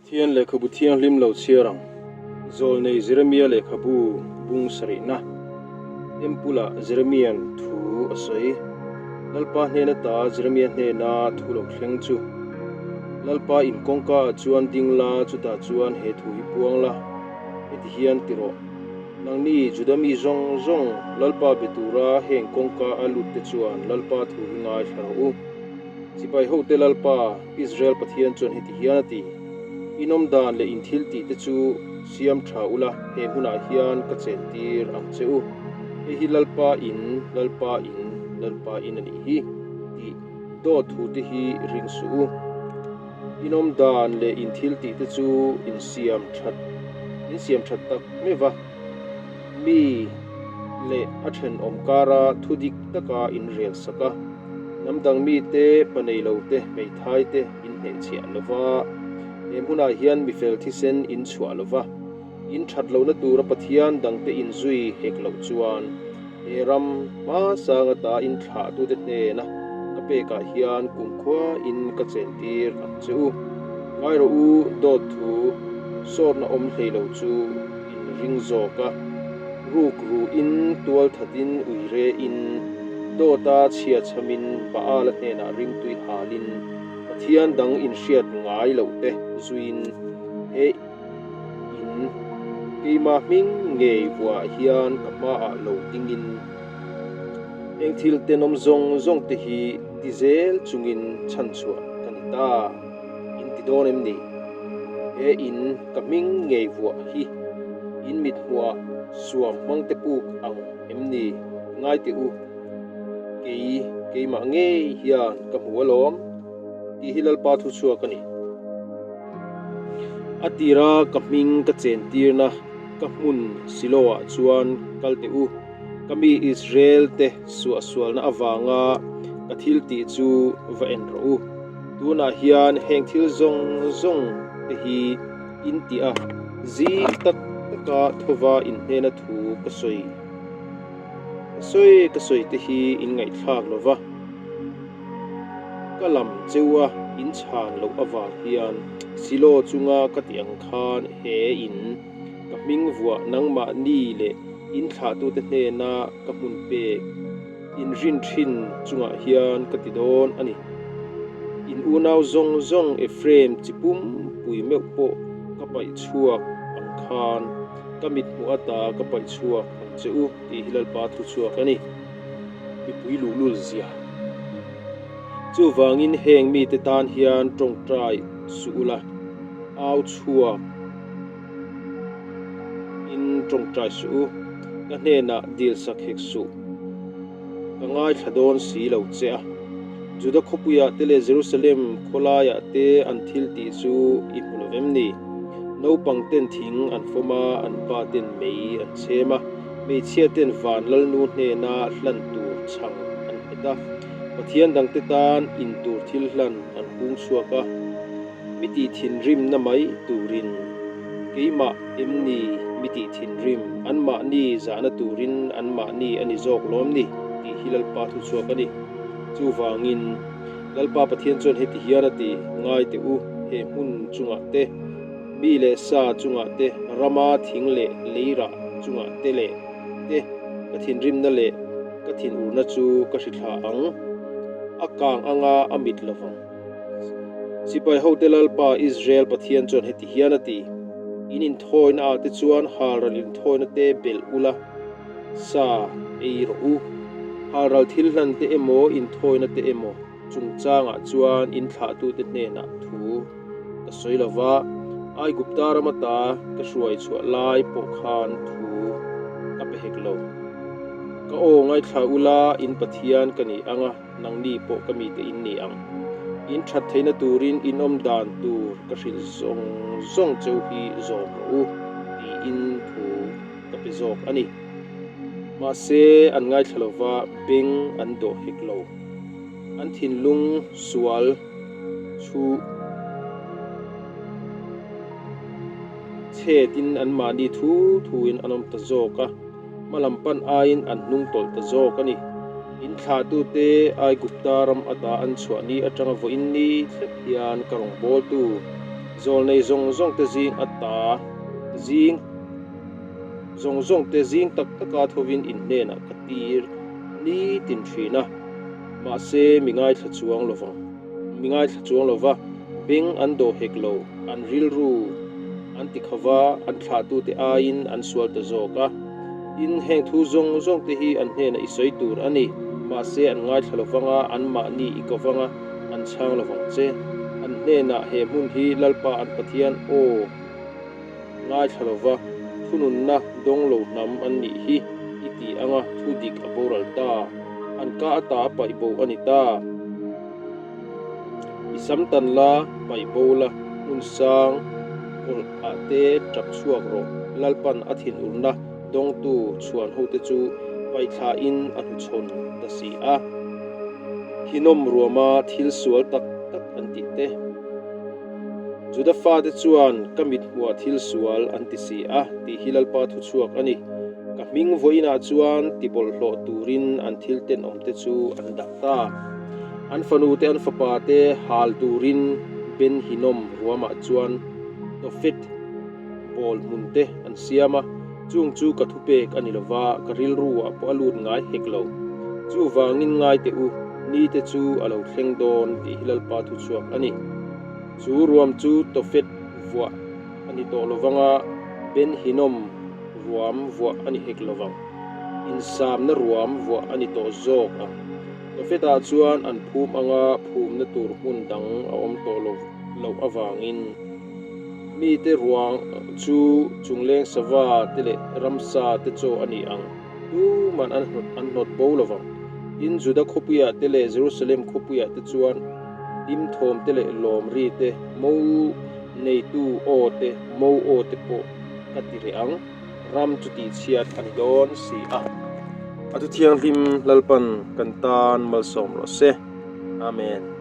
Pathian lehkhabu thianghlim lo chhiar ang. Zawlnei Jeremia lehkhabu bung sarihna. Temple-ah Jeremia'n thu a sawi. Lalpa hnen ata Jeremia hnena thu lo thleng chu. Lalpa in kawngka ah chuan ding la, chutah chuan he thu hi puang la, heti hian ti rawh. Nangni Juda mi zawng zawng Lalpa be tura heng kawngka a lut te chuan Lalpa thu hi ngaithla rawh u. Sipai hote Lalpa, Israel Pathian chuan heti hian a ti, In awm dan leh in thil tih te chu siam tha ula, he hmunah hian ka chen tir ang che u. Hei hi Lalpa in, Lalpa in, Lalpa in a nih hi, tih dawt thu te hi ring suh u. In awm dan leh in thil tih te chu in siam that, in siam that tak meuh va, mi leh a thenawm kara thu dik taka in rel sak a. Hnam dang mite, pa nei lo te, hmeithai te in hnehchhiah lo va, he hmunah hian mifel thisen in chhuah lo va, in that lohna tura Pathian dangte in zui hek loh chuan he ram hmasang ata in thlahtute hnena ka pekah hian kumkhua in ka chentir ang che u. Ngai rawh u, dawt thu sawtna awm hlei lo chu in ring zawk a, ruk ruhin tual thatin uire in dawta chhia chhamin Baala hnenah rimtui halin Pathian dang inhriat ngai loh te zuiin he in keimah hming ngei vuah hian ka hmaah lo dingin heng thil tenawm zawng zawng te hi ti zel chungin chhanchhuah ka ni ta. In ti dawn em ni? He in ka hming ngei vuah hi in mit hmuhah suam hmang te puk ang em ni? Ngai teh u, kei keimah ngei hian ka hmu alawm tih hi Lalpa thu chhuak a ni. A tira ka hming ka chentirna ka hmun Siloah chuan kal teh u, ka mi Israel te suahsualna avanga ka thil tih chu va en rawh u. Tunah hian heng thil zawng zawng te hi in tih a, zing tak taka thova inhnena thu ka sawi. Ka sawi ka sawi te hi in ngaihthlak lo va, ka lam cheu a in chhan loh avang hian Silo chunga ka tih ang khan he in ka hming vuah nangmahni leh in thlahtute hnena ka hmun pek in rin thin chungah hian ka ti dawn a ni. In unau zawng zawng Ephraim chi pumpui meuh pawh ka paih chhuak ang khan ka mit hmuh ata ka paih chhuak ang che u tih hi Lalpa thu chhuak a ni. Mipui luhlul zia. Chuvangin heng mite tan hian tawngtai suh ula, au chhuak in tawngtai suh u, ka hnenah dil sak hek suh. Ka ngaithla dawn si lo che a. Juda khawpuiah te leh Jerusalem khawlaiah te an thil tih chu i hmu lo vem ni? Naupang ten thing an fawm a, an pa ten mei an chhem a, hmeichhia ten van lalnu hnena hlan tur chhang an nghet a, Pathian dangte tan in tur thil hlan an hung chhuak a. Mi tih thinrimna mai turin keimah em ni mi tih thinrim, anmahni zahna turin anmahni a ni zawk lawm ni tih hi Lalpa thu chhuak a ni. Chuvangin Lalpa Pathian chuan heti hian a ti, Ngai teh u, he hmun chungah te, mi leh sa chungah te, rama thing leh leirah chungah te leh te ka thinrimna leh ka thinurna chu ka hrithla ang, a kang anga a mit lovang. Sipai hote Lalpa Israel Pathian chuan heti hian a ti, In inthawina ah te chuan halral inthawina te belh ula, sa ei rawh u. Halral thil hlan te emaw inthawina te emaw chungchangah chuan in thlahtute hnenah thu ka sawi lo va, Aigupta ram ata ka hruai chhuah lai pawh khan thu ka pe hek lo. Ka aw ngaithla ula, in Pathian ka ni ang a. Nangni pawh ka mite in ni ang. In that theihna turin in awm dan tur ka hrilh zawng zawng cheu hi zawm rawh u, tiin thu ka pe zawk a ni. Mahse, an ngaithla lova beng an dawh hek lo. An thinlung sual chu chhetin anmahni thu thuin an awm ta zawk a. Hmalam pan aiin an hnung tawlh ta zawk a ni. In thlahtute Aigupta ram ata an chhuah ni atanga vawiin ni thlep hian ka rawngbawltu Zawlnei zawng zawngte zing ata zing zawng zawngte zing tak taka thovin in hnenah ka tir nitin thin a, mahse mi ngaithla chuang lovang, mi ngaithla chuang lova, beng an dawh hek lo, an rilru an ti khava, an thlahtute aiin an sual ta zawk a. Tin, heng thu zawng zawngte hi an hnenah i sawi tur a ni, mahse an ngaithla lovang a, anmahni i kovang a, an chhang lovang che. An hnenah he hmun hi Lalpa an Pathian aw ngaithla lova thununna dawng lo hnam an nih hi i ti anga thu dik a boral ta. An ka ata a paih bo a ni ta. I sam tan la, paih bo la, hmun sang kawlh ah te tap chhuak rawh. Lalpan a thinurna dawngtu chhuan hote chu paithlain a hnuchhawn ta si a. Hinawm ruama thil sual tak tak an tih te. Juda fate chuan ka mit hmuah thil sual an ti si a tih hi Lalpa thu chhuak a ni. Ka hming vawiinah chuan ti bawlhhlawh turin an thil tenawmte chu an dah ta. An fanute an fapate hal turin Ben Hinnom ruamah chuan Tofet bawl hmunte an siam a. Chung chu ka thupek a ni lo va, ka rilru-ah pawh a lut ngai hek lo. Chuvangin ngai teh u, nite chu a lo thleng dawn tih hi Lalpa thuchhuak a ni. Chu ruam chu Tofet vuah a ni tawh lo vang a, Ben Hinnom ruam vuah a ni hek lo vang. Insamna ruam vuah a ni tawh zawk ang. Tofet-ah chuan an phum anga phumna tur hmun dang a awm tawh lo loh avangin, Mite ruang chu chungleng sava te leh ramsa te chaw a ni ang. Tuman an an hnawt bo lo vang. Tin, Juda khawpuiah te leh Jerusalem khawpuiah te chuan hlim thawm te leh lawm ri te, mo neitu aw te, mo aw te pawh ka ti reh ang. Ram chu tihchhiat a ni dawn si a. A thu thianghlim Lalpan kan tan malsawm rawh se. Amen.